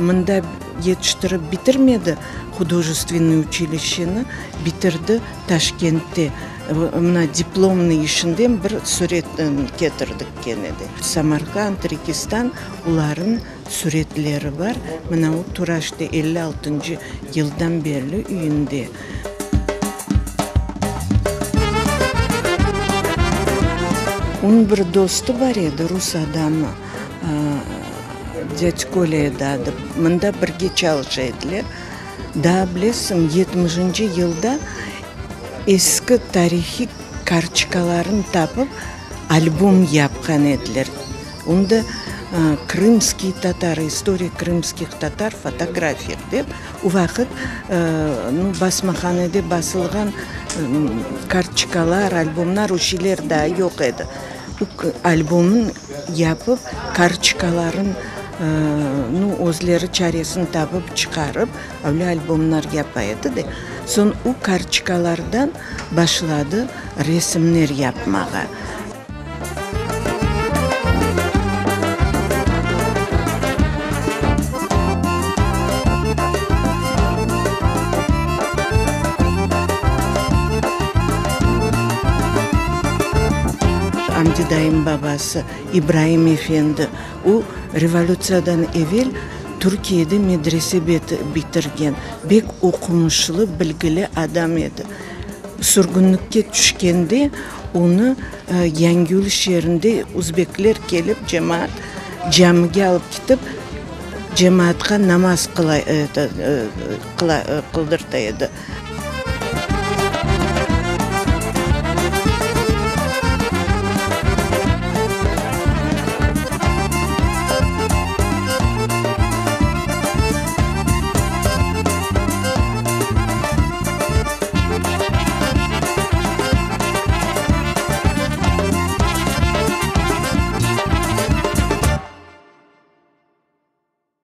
Mında yetiştirip bitirmedi hudojestvennoy uçilişşeni, bitirdi Taşkentte. Mına diplomnıy işinden bir süret ketirdik kene de. Samarkand, Rekistan, olarnıñ süretleri bar. Mına o tura işte 56-ncı yıldan berli üyünde. Onıñ bir dostu bar edi, rus adamı, dâdâ Kolâ edi adı. Mında birge çalışa ediler. Daa bilesiñ, yetmişinci yılda eski tarihiy kartçkalarnı tapıp, albom yapqan ediler. Onda Krımskiy tatarı, İstoriya krımskih tatar v fotografiyah dep, o vaqıt basmahanede basılğan kartçkalar, albomlar, o şeyler daa yoq edi. O albomnı yapıp, kartçkaların özleri çaresini tapıp çıqarıp, öyle albomlar yapa edi de. Soñ o kartçkalardan başladı resimler yapmağa. Amdi dayım babası İbraim efendi, o, revolütsiyadan evel Türkiyede medrese bitirgen, bek oqumışlı, bilgili adam edi. Sürgünlikke tüşkende onı Yangiyul şeerinde özbekler kelip cemaat camige alıp ketip, cemaatqa namaz qıldırta edi.